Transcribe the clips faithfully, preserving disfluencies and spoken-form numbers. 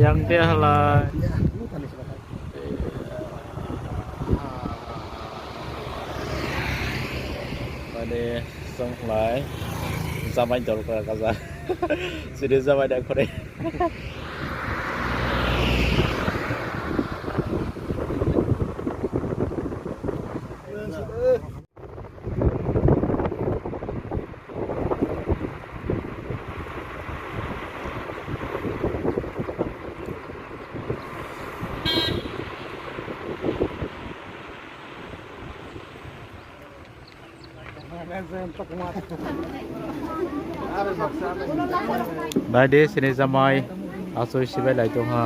Yang dia halai. Mane chwng khlai jamai dol kha kaza. Siri jamai da khore. Naidi sini jamai asoi sibai lai tongha.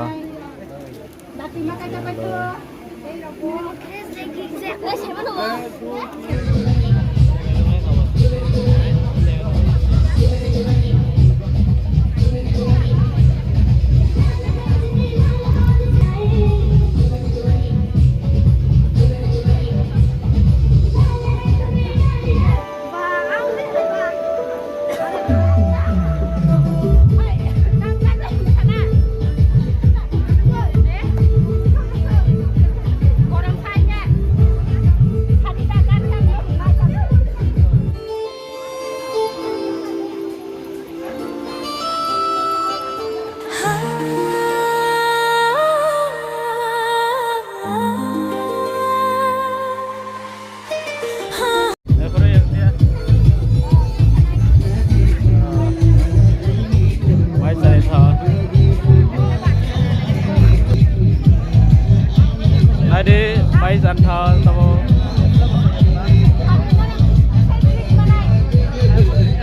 Adi, pai jan tha tabo.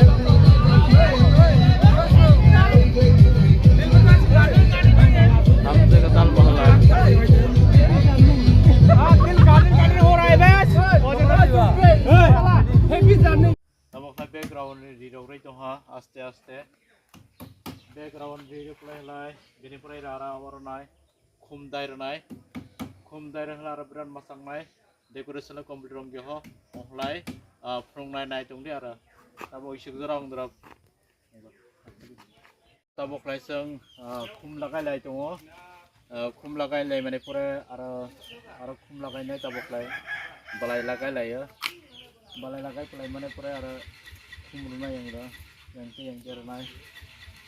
Tamo khe bek rao ni ri rok lai tong ha. Tamo khe bek rao ni ri rok lai tong ha, aste aste. Bek rao ni ri rok lai lai, bini pore rara oro nai. Khum dai rwnai, khum dai rwnai aro birat mwchang nai, decoration complete rwng ya ho, wnglai, ah, phunuknai nai tongdi aro, tabuk isuk jora wng dorok. Tabuk lai chwng, ah, khum lagai lai tongo, ah, khum lagai lai mani pore aro, aro khum lagai nai tabuk lai, belai lagai lai o. Belai lagai pwlai mani pore aro khum rwnai yang rw, yang khe yang khe rwnai.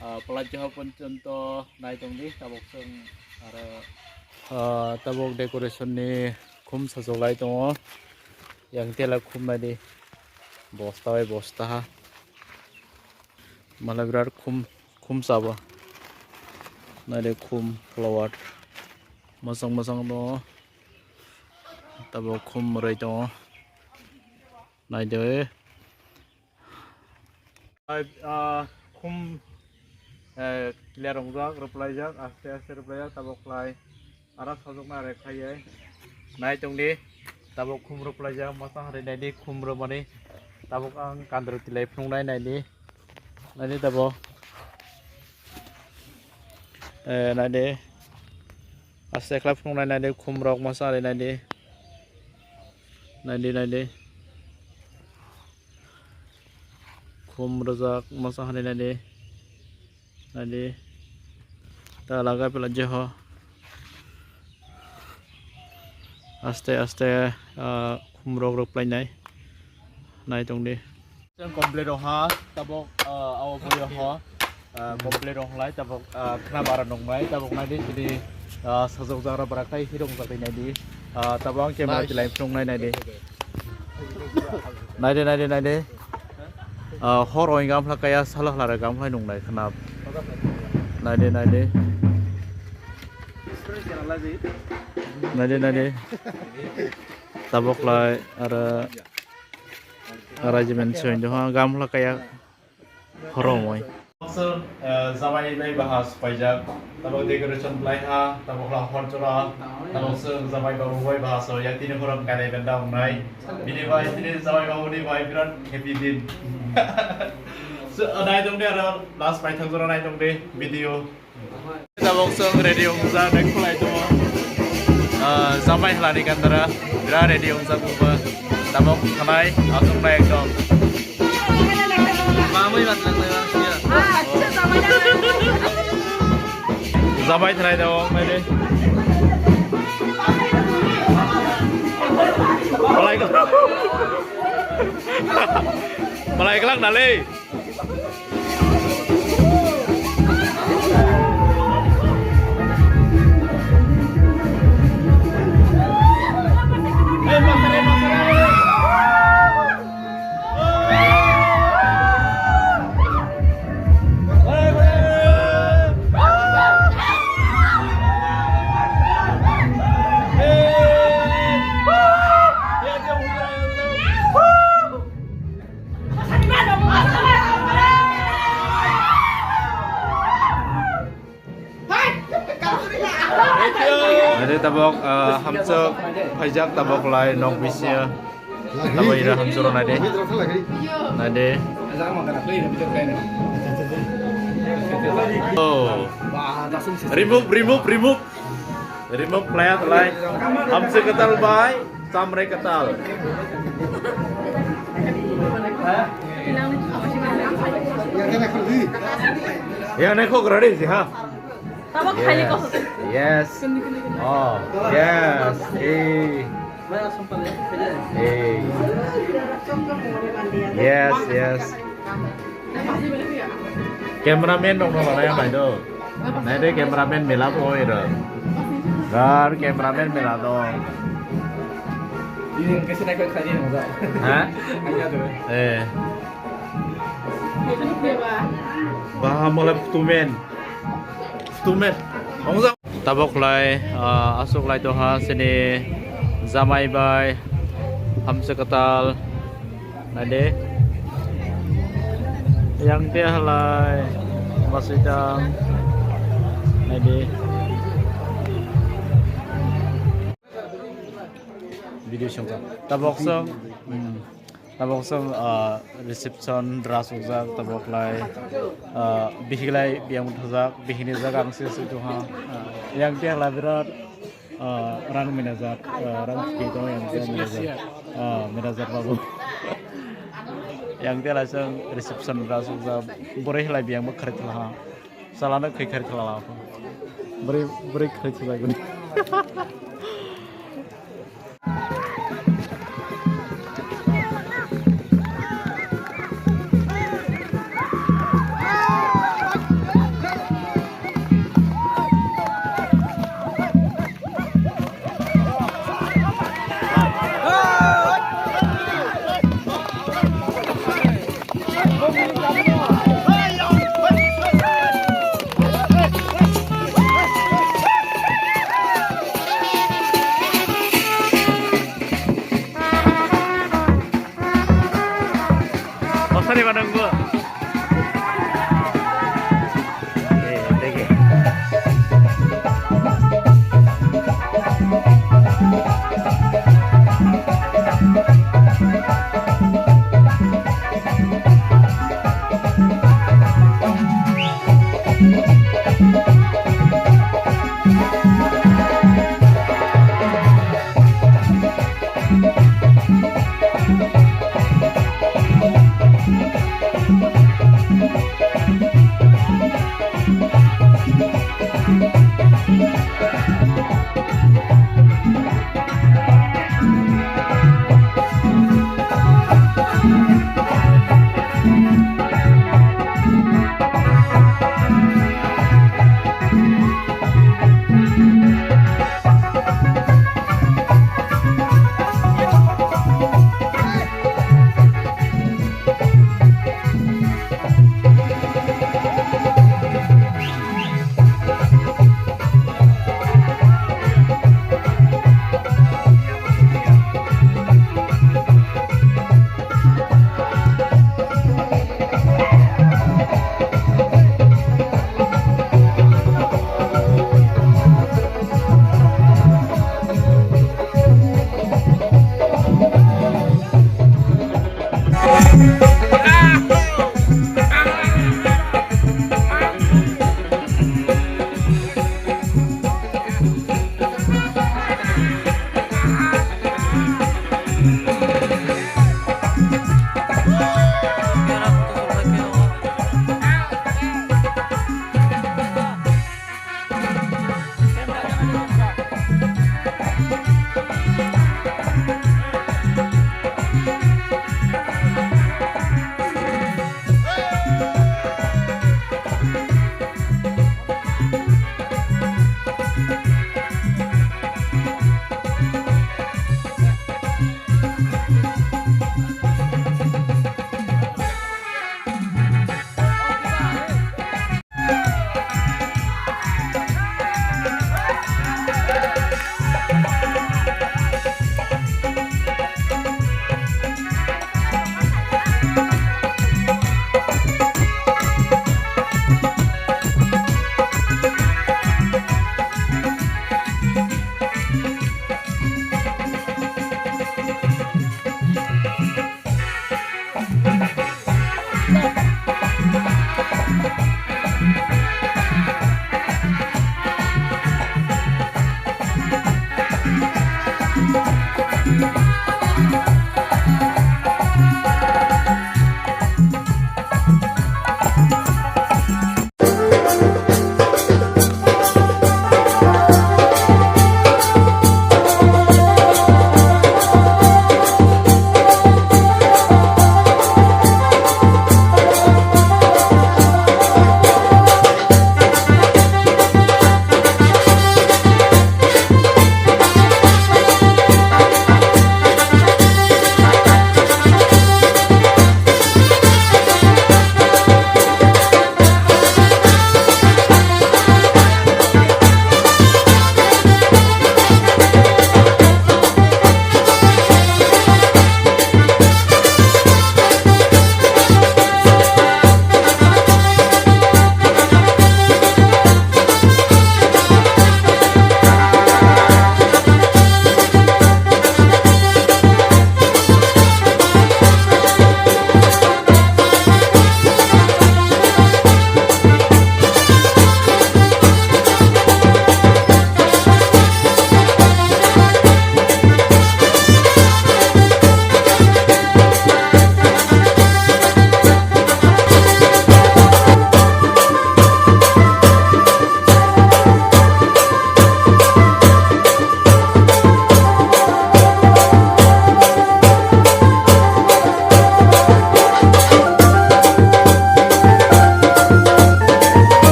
Ah, pwlai jeha porjonto nai tongdi tabuk chwng aro, ah, tabuk decoration ni khum sajwk lai tongo. Yang tela khum naidi bosta bai bosta ha. Mala birat khum, khum chaba. Naidi khum flower. Mwchang mwchang tongo. Tabuk khum mwrwi tongo. Naidi. Ah, khum, eh, clear wngjak, rwplaijak, aste aste rwplaijak, tabuk khlai. Aro sajwkna rek phaiwi nai tongdi, tabuk khum rwplaijak, masa hari naidi khum rwmani, tabuk ang kandro tilai phunuknai naidi, naidi tabuk, eh, naidi, aste khlai phunuknai naidi, khum rok masa hari naidi, naidi, naidi. Khum rwjak masa hani naidi, naidi. Ta laga pela jeho. Aste aste, ah, khum rok rok plainai. Nai tongdi. Chwng complete rok ha, tabuk, ah, abo boyo ho. Ah, complete rok lai, tabuk, ah, khna bara nung nai, tabuk naidi, tini, ah, sajwk jagra bara khai hirung jagwi naidi. Ah, tabuk ang camera tilai phunuknai naidi. Naidi, naidi, naidi. Ah, hor oi gamla kaya sala hlara gamla nung nai khna. Naidi, naidi. Naidi, naidi. Tabuk lai ara arrangement soin doha gamla kaya hor oi. Sir, eh, jamai bai baha supaijak, tabok decoration belai ha, tabok la hor jora, tabok sir jamai babu bai baha so, ya tini horom kainai benda wngnai. Bini bai tini jamai babu ni bai birat happy din. So, nai tong de aro last paithak jora nai tong de video. Tabok song ready wngjak, nai khulai tongo. Ah, jamai hlani gandara, bira ready wngjak buba. Tabok khanai, aswk nai ekdom. Mamui matlang nai bang siya. Jamai thanai tabok, nai de. Malai, malai kelak nale. Nade tabok, ah, hamsok phaijak tabok lai nok bisio. Tabok ira hamsoro nade. Nade. Oh. Remove, remove, remove. Remove khlaiya khlai. Hamsi kwtal bai chamrai kwtal. Yang naikho grade si ha. Tabok khali ko. Yes. Oh, yes. Eh. Eh. Yes, yes. Cameraman rok no lana yang do. Nai de cameraman mela poi ro. Gar cameraman mela do. Ini yang kasih naik kali yang enggak. Hah? Hanya tuh. Eh. Bah, mulai tumen. Tumen. Tabok lai, ah, aswk lai tongha sini jamai bai hamsi kwtal. Nade. Yang te halai masitang. Nade. Video song. Tabok song. Hmm. Tabok song, ah, reception dress ujak tabok lai, ah, bihik lai biyang thajak, bihini jaga ang se se tongha. Yang te hala birat, ah, rang manager, ah, rang phi tong yang te manager. Ah, manager babu. Yang te lai song reception dress ujak, boroi hala biyang bo khari thala. Salano khai khai khala la. Bri, bri khai chilai guni.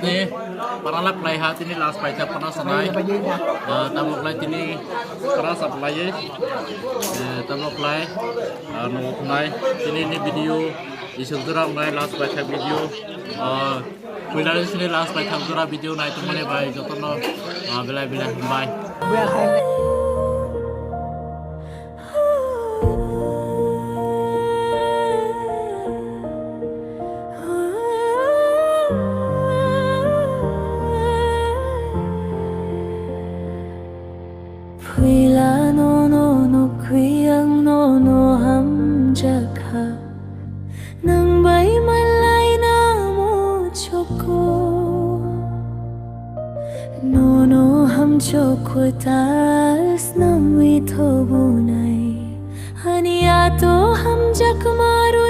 Ni paralak lai ha tini last paithak pana sanai. Ah, tabuk lai tini para supply. Eh, tabuk lai, ah, no nai tini ni video isuk jora nai last paithak video. Ah, puila ni sini last paithak jora video nai tongmani bai jotono, ah, belai belai hambai. Phuila nono nukwi ang nono hamjakha. Nang bai malai na mo choko. Nono hamchok khutas namwi thobunai. Ani ato hamjak maru